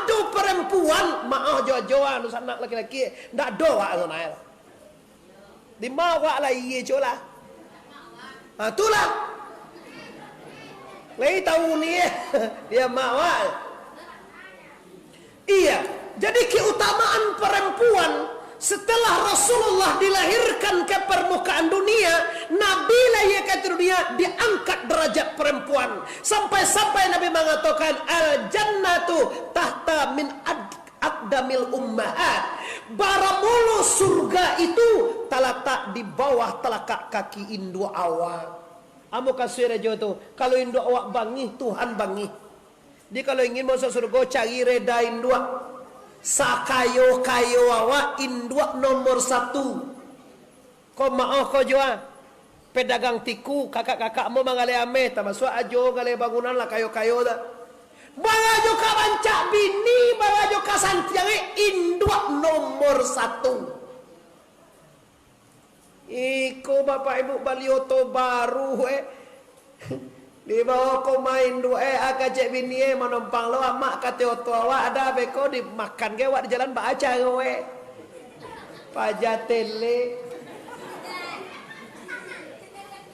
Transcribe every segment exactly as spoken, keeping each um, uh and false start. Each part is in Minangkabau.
Ado perempuan, maoh jo-jo, anu sanak laki-laki, ndak ado wak tu naik. Di ma wak lah, iye jo lah. Ha, tu lah. Lai tahu ni, eh. Dia mak wak. Iya, jadi keutamaan perempuan setelah Rasulullah dilahirkan ke permukaan dunia, Nabi lahir ke dunia, diangkat derajat perempuan. Sampai-sampai Nabi mengatakan, "Al-jannatu tahta min ad-, aqdamil ummahat." Baramula surga itu talatak di bawah talapak kaki induak awak. Ambo kasuik rajo tu, kalau induak awak bangih, Tuhan bangih. Jadi, kalau ingin masuk surga, cari reda induak. Sakayo-kayo awak, induak nomor satu. Ko maoh ko jua. Pedagang tiku, kakak-kakak ambo manggaleh ameh, tamasuak ajo galeh bangunan lah kayo-kayo tu. Barajo ka rancak bini, barajo ka santiang, eh, induak nomor satu. Iko bapak ibu bali oto baru, eh. Dibawa ko main duo, eh, ah, kecek bini, eh, manompang lo amak, kate oto awak ado beko dimakan ge awak di jalan, baa caro, eh. Paja tele.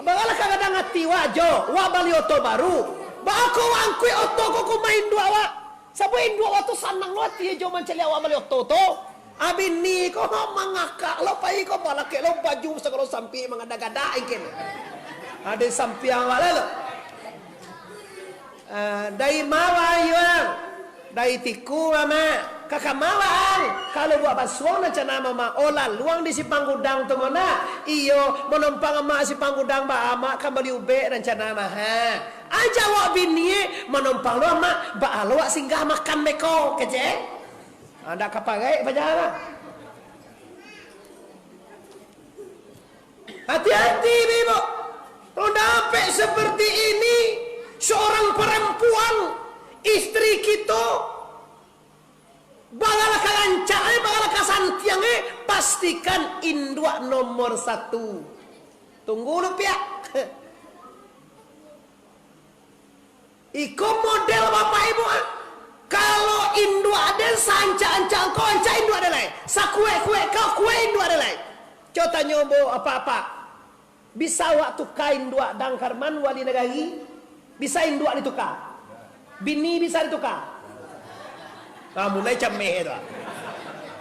Baralah ka gadang ati wak jo, wak bali oto baru. Baa ko wak angkuik oto ko, ko main duo awak. Sabab induak awak tu sanang lo ati jo mancaliak awak bali oto tu. Abih ni ko mangakak lo, pai ko balakek lo, baju sagalo sampiang mangada-gada ingkin. Ado sampiang awak lai lo. Ah, dari ma wak ang? Dari tiku, Mamak. Ka kama wak ang? Kalau buek basuang nan cana, Mamak. Oh, laluang di Simpang Gudang tu, Mona. Iyo, manompang amak Simpang Gudang, baa amak ka bali ubek nan cana, Mamak. Ha. Ai jawab bini, eh, manompang lo amak, baa lo wak singgah makan beko, kecek. Ah, ndak ka pagai paja lah. Hati-hati, Ibu. Kalau dapek seperti ini, seorang perempuan, istri kito, baralah ka rancak, eh, baralah ka santiang, eh, pastikan induak nomor satu. Tunggu lu, piak. Iko model bapak ibu, ah. Kalau induak den saancak-ancak kau, ancak induak den lai. Sakuek-kuek kau, kuek induak den lai. Cubo tanyo ambo apak-apak. Bisa awak tuka induak Dang Karman, wali nagari? Bisa induak dituka? Bini bisa dituka? Ah, mulai cameh tu, ah.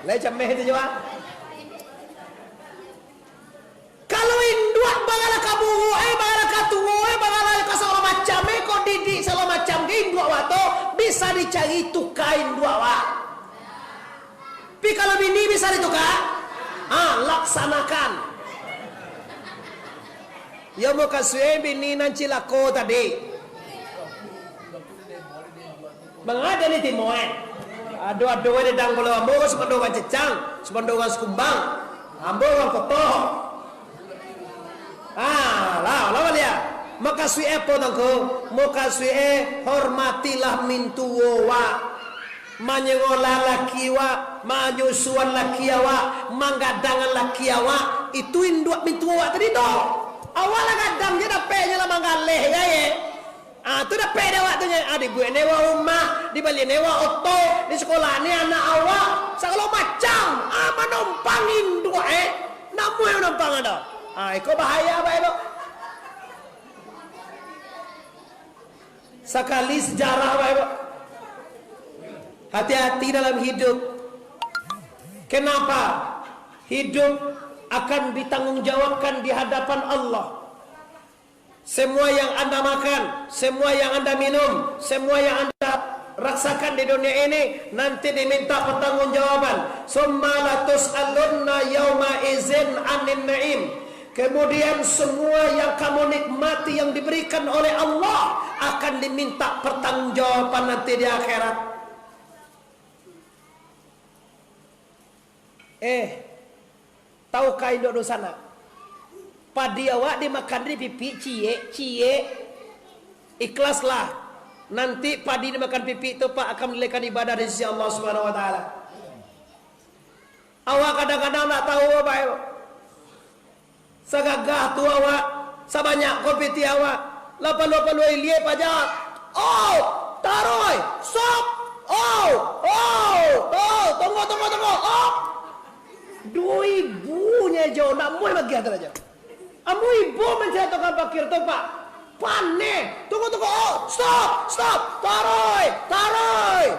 Mulai cameh tu jua. Kalau induak baralah ka buruak, eh, baralah ka tuo, eh, baralah ka sagalo macam, eh, kok didik sagalo macam, ge induak awak tu, bisa dicari tuka induak awak. Tapi kalau bini bisa dituka, ha, laksanakan. Yo, mukasuik bini nan cilako tadi. Manga den ni timo, eh. Ado-ado, eh, dedang pulo ambo, sumando urang Cecang, sumando urang Sikumbang, ambo urang Koto. Ah, lah, lah baliak. Mukasuik apo, Tuangku? Mukasuik, eh, hormatilah mintuo wak. Manyekolah laki wak, manyusuan laki awak, manggadangan laki awak. Itu induak mintuo wak tadi tu. Awak lah gadang je, dapeknyo lah manggaleh je, eh. Ah, tu dapek dek awak tu, nyo. Ah, dibuek nyewa rumah, dibali nyewa oto, disakolahkan anak awak, sagalo macam. Ah, manompang induak, eh. Namuah manompang ado. Ah, iko bahaya, Bapak Ibu. Sakali sejarah, Bapak Ibu. Hati-hati dalam hidup. Kenapa? Hidup akan ditanggungjawabkan di hadapan Allah. Semua yang Anda makan, semua yang Anda minum, semua yang Anda rasakan di dunia ini, nanti diminta pertanggungjawaban. "Tsumma latus'alunna yauma idzin 'anin na'im." Kemudian semua yang kamu nikmati yang diberikan oleh Allah akan diminta pertanggungjawaban nanti di akhirat. Eh, tahukah induak dunsanak? Padi awak dimakan di pipik ciek-ciek. Ikhlaslah. Nanti padi dimakan pipik tu, Pak, akan menilaikan ibadah di sisi Allah Subhanahu wa Taala. Awak kadang-kadang ndak tahu, Bapak Ibu. Sagagah tu awak, sabanyak kopiti awak, lah paluah-paluah ilia paja. Oh, taruih, sop, oh, Ndak muah magiah tu rajo. Amuah ibu mancaritokan pakir tu, Pak. Paneh. Tunggu, tunggu. Oh, stop, stop. Taruih, taruih.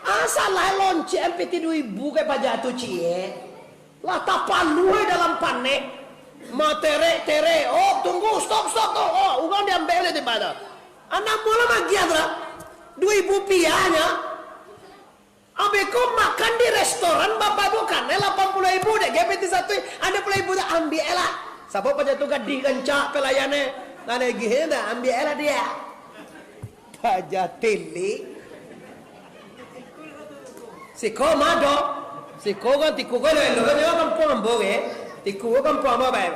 Asalah loncek ampia tigo ibu ka paja tu, ciek. Lah tapaluah dalam paneh. Materek-terek. Oh, tunggu, stop, stop tu. Oh, urang diambiak lai timbal tu. Anak mulo magiah tu lah. Duo ibu piahnyo. Abih ko makan di restoran, bapak ibu kanai lapan puluah ribu, dek G P T satu, anam puluah ribu tu ambiak lah. Sabab paja tu gadih gancak pelayan eh. Nah, lagi dah ambiak lah dia. Paja tilik. Siko mado. Siko kan tiku kan elok-elok kan kampuang ambo ke. Tiku kan kampuang ambo bae.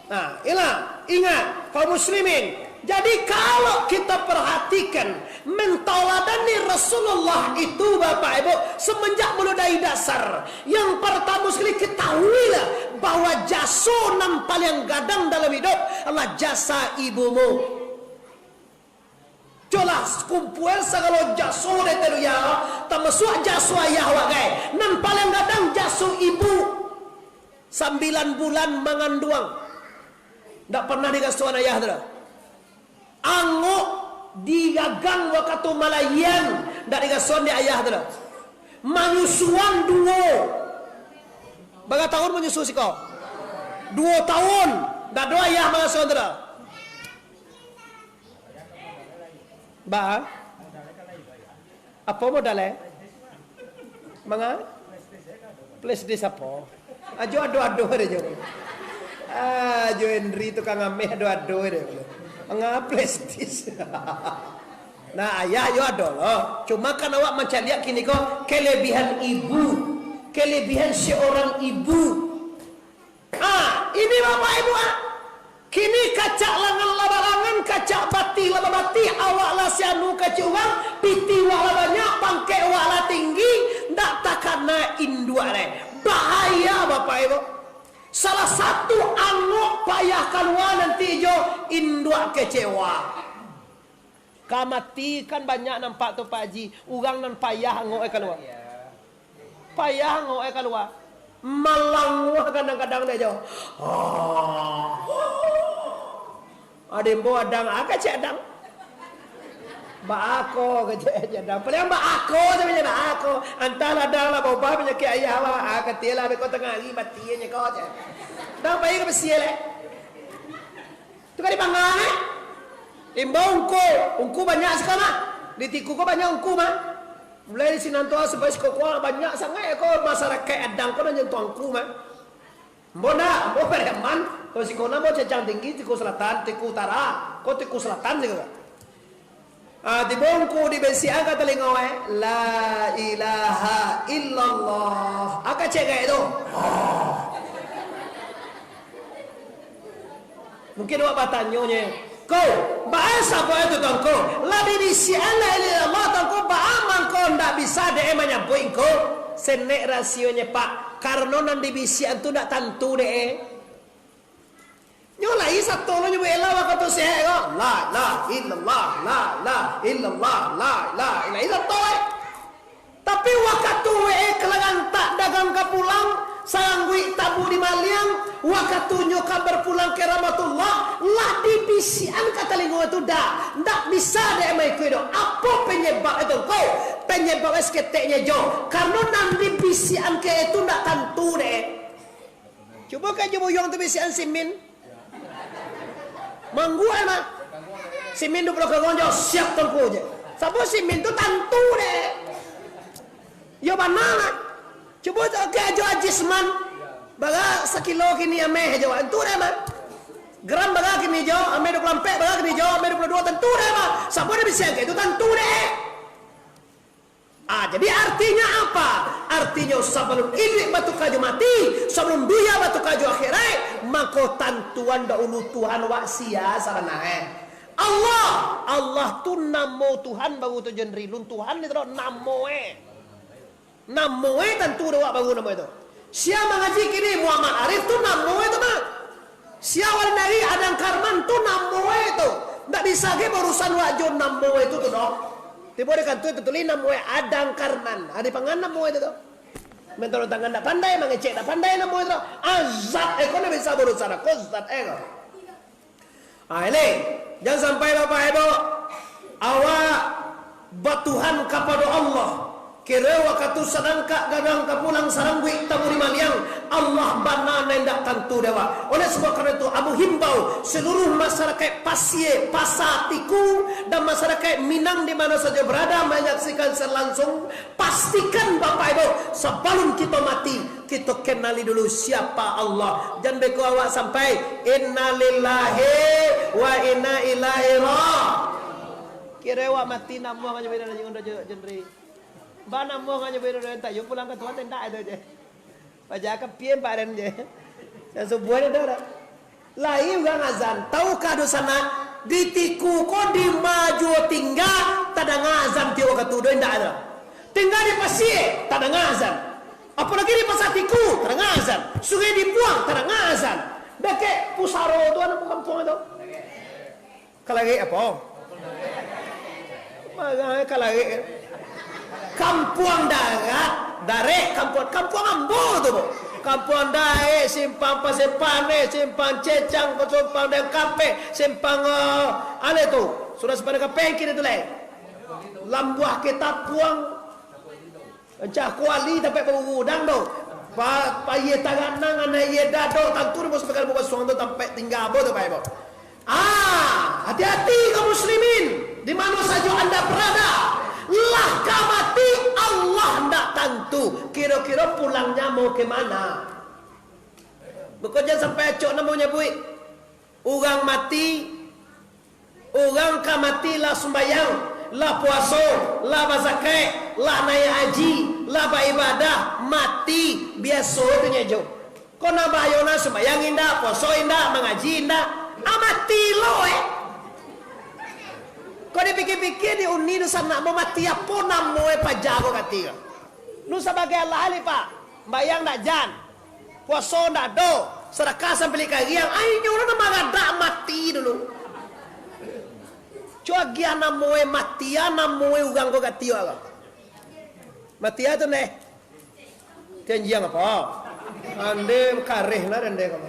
Nah, inilah, ingat, kaum muslimin. Jadi, kalau kita perhatikan, mentauladani Rasulullah itu, Bapak Ibu, semenjak mulai dari dasar, yang pertama sekali ketahuilah bahwa jaso nan paling gadang dalam hidup adalah jasa ibumu. Jolah, kumpuan sagalo jaso dek taruya, tamasuak jaso ayah wagai. Nan paling gadang jaso ibu. Sambilan bulan manganduang. Ndak pernah digasoan ayah tu doh. Angok digagang wakatu malahian, ndak digasoan dek ayah tu doh. Manyusuan duo. Bara tahun manyusu siko? Duo tahun. Ndak ado ayah mangasuan tu doh. Ba? Apo modal eh? Manga? Flash disk apo? Ajo ado-ado de jo. Ah, jo Henry tukang ameh ado-ado de. Manga flash disk? Nah, ayah yo ado lo. Cuma kan awak mancaliak kini ko kelebihan ibu. Kelebihan seorang ibu. Ah, ini Bapak Ibu, ah. Kini kacak langan lah balangan, kacak batih lah babatih, awak lah sianu kacik urang, pitih wak lah banyak, pangkek wak lah tinggi, ndak takana induak lai. Bahaya, Bapak Ibu. Salah satu angok payah kalua nanti jo induak kecewa. Ka mati kan banyak nampak tu, Pak Haji. Urang nan payah angok e kalua. Payah angok e kalua. Malanguah kadang-kadang dek jo. Ah. Adembo adang, ah, kecek adang. Baa ko kecek adang. Paliang baa ko sabananyo baa ko. Antahlah adang lah baubah panyakik ayah lah. Ah, katilah beko tangah ari mati nyo ko cek. Adang pai ka basiah lai. Tu kan di Pangang, eh? Imbau ungku, ungku banyak siko mah. Di Tiku ko banyak ungku mah. Mulai di sinan tu sampai siko ko banyak sangaik ko masarakaik adang ko nan nyentuh ungku mah. Ambo ndak, ambo Pariaman. Ko siko nan ambo Cacang Tinggi, Tiku Selatan, Tiku Utara. Ko Tiku Selatan siko. Ah, tibo ungku dibisiakan ka talingo, eh, "La ilaha illallah." Aka cek gaek tu. Oh. Mungkin awak batanyo nyo, "Ko, baa sabab itu, Tuanku? Lah dibisiakan la ilaha illallah, Tuanku, baa mangko ndak bisa dek e manyabuik ko?" Senek rasionyo, Pak, karano nan dibisiakan tu ndak tantu dek e. Nyo lai sato lo nyo baelah wakatu sehek ko. La ilaha illallah, la ilaha illallah, la ilaha illallah, sato lai. Tapi wakatu we ka lantak dagang ka pulang, sarangguik tabu di maliang, wakatu nyo ka bapulang ka rahmatullah, lah dibisiakan ka talingo tu dah, ndak bisa dek maikuik doh. Apo penyebab itu ko? Penyebab saketek nyo jo, karano nan dibisiakan ka itu ndak tantu dek. Cubo ka jo buyuang tu bisiakan si Min. Mangguak mah. Si Min duo puluah karong jo, siap Tuanku je. Sabab si Min tu tantu dek. Yo bana lah. Cubo ka jo Haji Isman. Bara sakilo kini ameh jo, tantu dek mah. Gram bara kini jo, ameh duo puluah ampek bara kini jo, ameh duo puluah duo tantu dek mah. Sabab dibisiakan itu tantu dek. Ah, jadi artinya apa? Artinya sabalun iduik batuka jo mati, sabalun dunia batuka jo akhirat, mako tantuan dahulu Tuhan wak sia sabananyo. Allah, Allah tu namo Tuhan baru tu jo Henry, lun Tuhan itu doh namo e. Namo e tantu doh wak baru namo itu. Sia mangaji kini Muhammad Arif tu namo e tu mah. Sia Wali Nari Adang Karman tu namo e tu. Ndak bisa ge baurusan wak jo namo e tu tu doh. Tibo di kantua tatulih namo e Adang Karman. Adi pangan namo e tu tu. Mentolong tangan ndak pandai, mangecek ndak pandai, namo itu azat, eh, ko ndak bisa barusaha, ko zat, eh, ko. Ah, ini, jan sampai Bapak Ibu, awak batuhan kapado Allah. Kiro wakatu sadangkak gadang ka pulang, sarangguik taburi maliang, Allah bana nan indak tantu dek awak. Oleh sabab karano itu, ambo himbau saluruh masarakaik Pasie, Pasa Tiku, dan masarakaik Minang di mano sajo barada manyaksikan siaran langsung, pastikan Bapak Ibu, sabalun kito mati, kito kenali dulu siapa Allah. Jan beko awak sampai, "Innalillahi wa inna ilaihi ra-." Kiro awak mati namuah nganyo beda jo, jo, jo, jendri. Ba namuah nganyo beda jo, entah yo pulang ka Tuhan, entah itu je. Paja ka piem paren je. Yang subuah ni dah. Lai urang azan, tahukah dunsanak, di Tiku ko di ma juo tingga, tadanga azan tiok wakatu, do indak ado. Tingga di Pasie, tadanga azan. Apolagi di Pasa Tiku, tadanga azan. Sungai Dibuang, tadanga azan. Dakek Pusaro tu, anu kampuang tu. Kalagek apo? Marah, eh, Kalagek. Kampuang Darat, Darek, kampuang, kampuang ambo tu, bo. Kampuang Daek, Simpang Pasir Paneh, Simpang Cecang, Simpang Dengkampek, Simpang, eh, ale tu. Sudah Simpang Dengkampek, kini tu lai. Lambuah Kitapuang. Ancah kuali tampek bagugudang tu. Pa, payie taganang, anai ye dado, tantu di musuh pagari basuang tu tampek tingga ambo tu, Bapak Ibu. Ah, hati-hati kaum muslimin, di mano sajo anda barada, lah ka mati, Allah ndak tantu, kiro-kiro pulangnyo mau ka mana? Bukan jan sampai acok namo nyabuik, urang mati, urang ka mati lah sumbayang, lah puaso, lah bazakaik, lah naiak haji, lah baibadah, mati, biaso tu nyo jo. Ko nan bahayo nan sumbayang indak, puaso indak, mangaji indak, ah, mati lo, eh. Ko dipikia-pikia di uni tu sanak mau mati apo namo, eh, paja ko kati ko. Nu sabagai alah-alah, Pak. Bayang ndak jan. Puaso ndak ado. Sadakah sambilik kariang. Ai, inyo lah nan maradak mati dulu. Cua agiah namo, eh, mati, ah, namo, eh, urang ko kati ko. Mati, ah, tu neh. Janjian apo? Ande kareh lah ande kamu.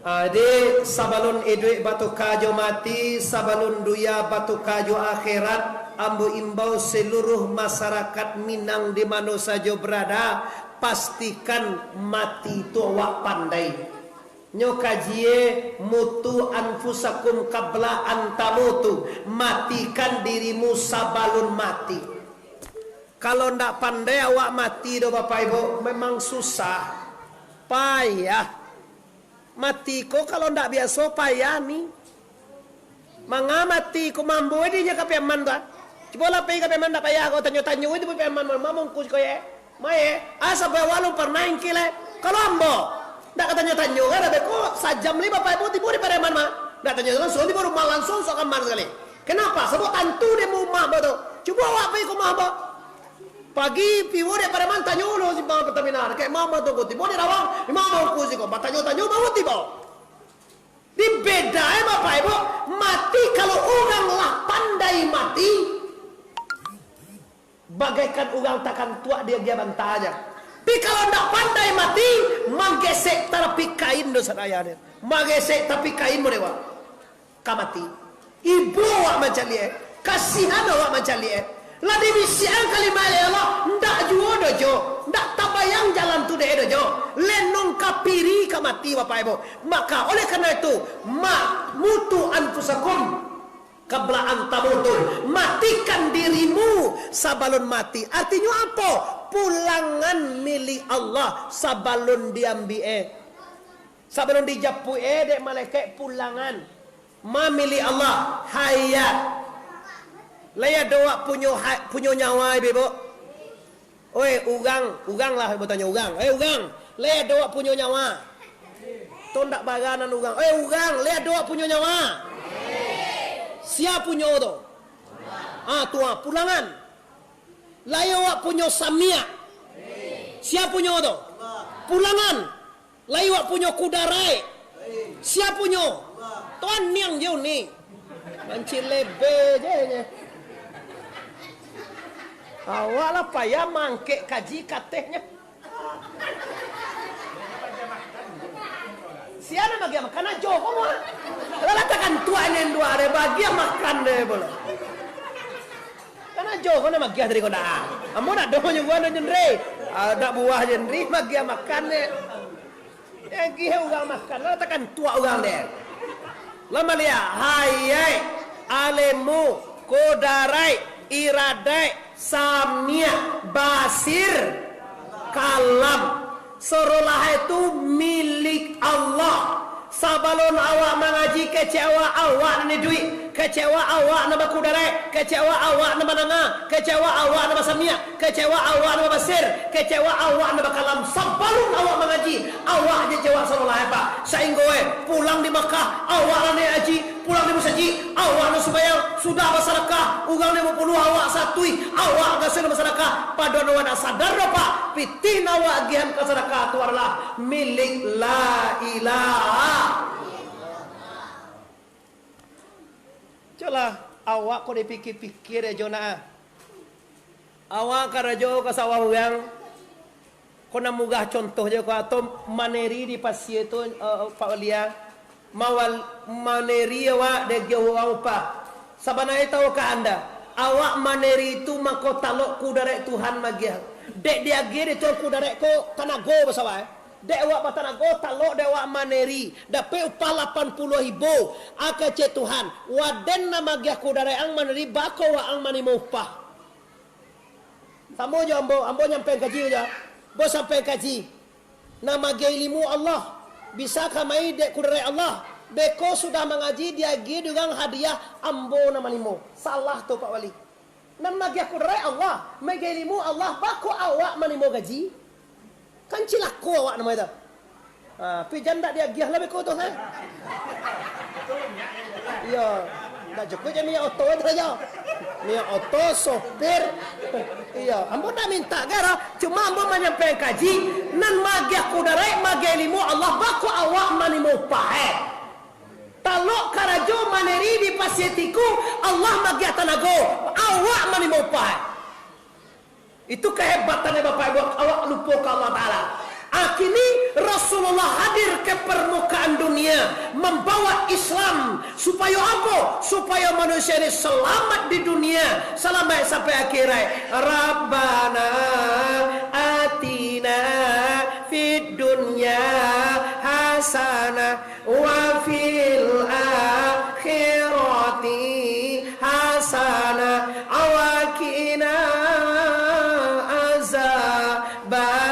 Jadi, sabalun iduik batuka jo mati, sabalun dunia batuka jo akhirat, ambo imbau saluruh masarakat Minang di mano sajo barada, pastikan mati tu awak pandai. Nyo kajie, "Mutu anfusakum qabla an tamutu," matikan dirimu sabalun mati. Kalau ndak pandai awak mati do, Bapak Ibu, memang susah, payah. Mati ko kalau ndak biaso, payah ni. Manga mati ko mambo dinyo ka Piaman tu, ah. Cubolah pai ka Piaman, ndak payah ko tanyo-tanyo itu Piaman, ma mungkus ko ye. Ma ye, ah, sampai awak alun parnah ingkil, eh. Kalau ambo, ndak ka tanyo-tanyo, kan, abih ko sajam lai Bapak Ibu tibo di Pariaman, mah. Ndak tanyo langsung, tibo rumah langsung, suok kamar sakali. Kenapa? Sabab tantu di rumah ambo tu. Cubo awak pai ka rumah ambo. Pagi, tibo di Pariaman, tanyo dulu simpang Pertamina. Dakek ma tu ko, tibo di Rawang, di ma ko siko. Batanyo-tanyo, baru tibo. Di beda, eh, Bapak Ibu, mati kalau urang lah pandai mati, bagaikan urang takantuak di agiah bantanyo. Tapi kalau ndak pandai mati, manggesek tapi kain do sadaya ni. Manggesek tapi kain mo dewa. Ka mati. Ibo awak mancaliak, eh. Kasihan awak mancaliak, eh. Lah dibisiakan kalimah Allah, ndak juo dojo, ndak tabayang jalan tu dek dojo. Lenong kapiri ka mati, Bapak Ibu. Maka, oleh karena itu, ma-, mutu anfusakum qabla an tamutu. Matikan dirimu sabalun mati. Artinyo apo? Pulangan milik Allah sabalun diambiak, eh. Sabalun dijapuik, eh, dek malaikat pulangan. Ma milik Allah, hayat. Lai ado awak punyo ha-, punyo nyawa, Ibu? Oi, urang, urang lah batanyo, urang. Eh, urang, lai ado awak punyo nyawa? Tu ndak baranan urang. Eh, urang, lai ado awak punyo nyawa? Sia punyo tu? Ah, tu, ah, pulangan. Lai awak punyo samiak? Sia punyo tu? Pulangan. Lai awak punyo kudarai? Sia punyo? Tuan niang je ni. Mancilebe je, je. Awak lah payah mangkek kaji katehnyo. Sia nan magiah makan, ajo ko mah. Lah, lah takantuak nan dua deh, bagiah makan deh pulo. Kan ajo ko nan magiah tadi ko dah. Ambo nak doh nyuguah dah jendri. Ah, nak buah jendri magiah makan deh. Agiah urang makan, lah takantuak urang deh. Lah maliek, hayai, alemu, kodaraik, iradaik, samiak, basir, kalam. Sorolah itu milik Allah. Sabalun awak mangaji, kecek awak, awak nan iduik, kecek awak, awak nan bakudaraik, kecek awak, awak nan mandanga, kecek awak, awak nan basamiak, kecek awak, awak nan babasir, kecek awak, awak nan bakalam. Sabalun awak mangaji, awak je kecek awak sorolah, Pak. Sainggo, eh, pulang di Makkah, awak lah naiak haji, pulang di musajik, awak nan sumbayang, sudah basadakah, urang limo puluah, awak satuih, awak gasuah nan basadakah, padahal awak ndak sadar doh, Pak, pitih nan awak agiahan ka sadakah tu adalah milik La Ilaha. Colah, awak ko dipikia-pikia dek jo nak, ah. Awak karajo ka sawah urang, ko nan murah contoh je ko, atau maneri di pasia tu, eh, Pak Walia, mawal-, maneri awak diagiah urang upah. Sabananyo tahukah anda, awak maneri tu mangko talok kudaraik Tuhan magiah. Dek diagiah dek Tuhan kudaraik ko tanago basawah, eh. Dek awak batanago, talok dek awak maneri, dapek upah lapan puluah ribu. Akecek Tuhan, waden nan magiah kudaraik ang maneri, bako waang manimo upah. Samo jo ambo, ambo nyampaian kaji jo. Ambo sampaian kaji. Nan magiah ilimu Allah, bisa ka mai dek kudaraik Allah. Beko sudah mangaji, diagiah di urang hadiah, ambo nan manimo. Salah tu, Pak Wali. Nan magiah kudaraik Allah, magiah ilimu Allah, bako awak manimo gaji? Kan cilako awak namo itu. Ha, tapi jan ndak diagiah lah beko tu, ha? Iyo, ndak cukuik je minyak oto tu sajo. Minyak oto, sopir. Iyo, ambo ndak minta garo, cuma ambo manyampaian kaji, nan magiah kudaraik, magiah ilimu Allah, bako awak manimo upah, eh. Talok karajo maneri di pasia tiku, Allah magiah tanago, awak manimo upah. Itu kehebatannya, Bapak Ibu, awak lupo ka Allah Ta'ala. Kini Rasulullah hadir ke permukaan dunia, membawa Islam, supayo apo? Supayo manusia ini selamat di dunia, selamat sampai akhirat. Rabbana atina fid dunya hasanah wa fil akhirati hasanah wa qina azabannar.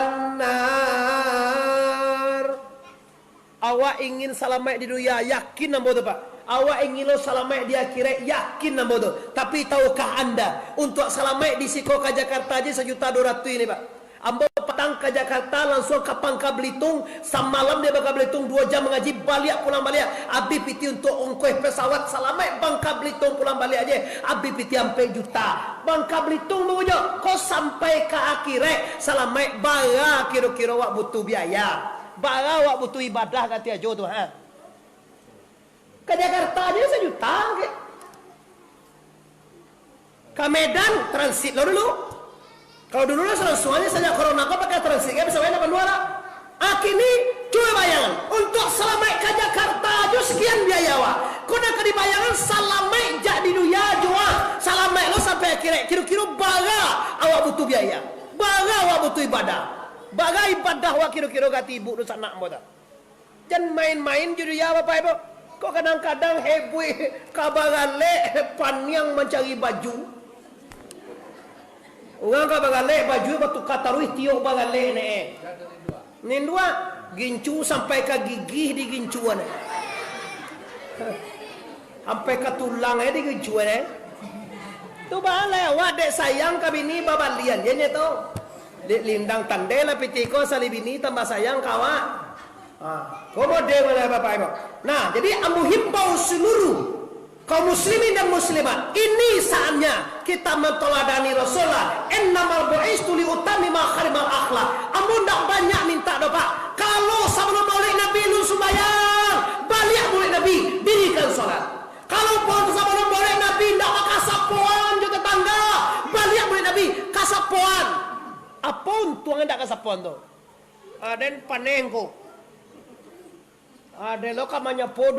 Awak ingin salamaik di dunia, yakin ambo tu, Pak. Awak ingin lo salamaik di akhirat, yakin ambo tu. Tapi tahukah anda, untuak salamaik di siko ka Jakarta aja sajuta duo ratuih ni, Pak. Ambo patang ka Jakarta, lansuang ka Pangka Belitung, samalam di Pangka Belitung, duo jam mangaji, baliak pulang baliak, abih pitih untuak ongkoh pesawat salamaik Pangka Belitung pulang baliak aja, abih pitih ampek juta. Pangka Belitung mangujok, ko sampai ka akhirat salamaik, bara kiro-kiro awak butuh biaya, bara awak butuh ibadah ka Tiajo tu, ha? Ka Jakarta aja sajuta, oke. Ka Medan, transit lo dulu. Kalau dulu lah, salangsuang aja sajak corona ko pakai transit, kan, bisa bayar lapan dua lah. Kini, cubo bayangkan, untuak salamaik ka Jakarta aja sakian biaya awak. Ko nan ka dibayangkan, salamaik jak di dunia aja, ah. Salamaik lo sampai akhirat, kiro-kiro bara awak butuh biaya. Bara awak butuh ibadah. Bara ibadah awak kiro-kiro ka ati ibu tu sanak ambo tu. Jan main-main jo dunia, Bapak Ibu. Kok kadang-kadang hebuih ka baralek, paniang mancari baju. Urang ka baralek, baju batuka taruih tiok baralek ne. Nindua, gincu sampai ka gigih digincuan. Sampai ka tulang e digincuan, eh. Tu baa lai awak dek sayang ka bini babalian, iyo nyo tu. Dek lindang tandai lah pitih ko, sali bini tambah sayang ka awak. Ha, ko model lai Bapak Ibu. Nah, jadi ambo himbau seluruh kaum muslimin dan muslimat, ini saatnya kita mentauladani Rasulullah. Innamal bu'istu li utammima makarimal akhlak. Ambo ndak banyak minta doh, Pak. Kalau sabalum Maulid Nabi alun sumbayang, baliak Maulid Nabi, dirikan salat. Kalau pun sabalum Maulid Nabi ndak bakasapoan jo tetangga, baliak Maulid Nabi, Kasapoan. Apo untuang ndak kasapoan tu? Ah, den paneh ko. Ah, den lo ka manyapo du-,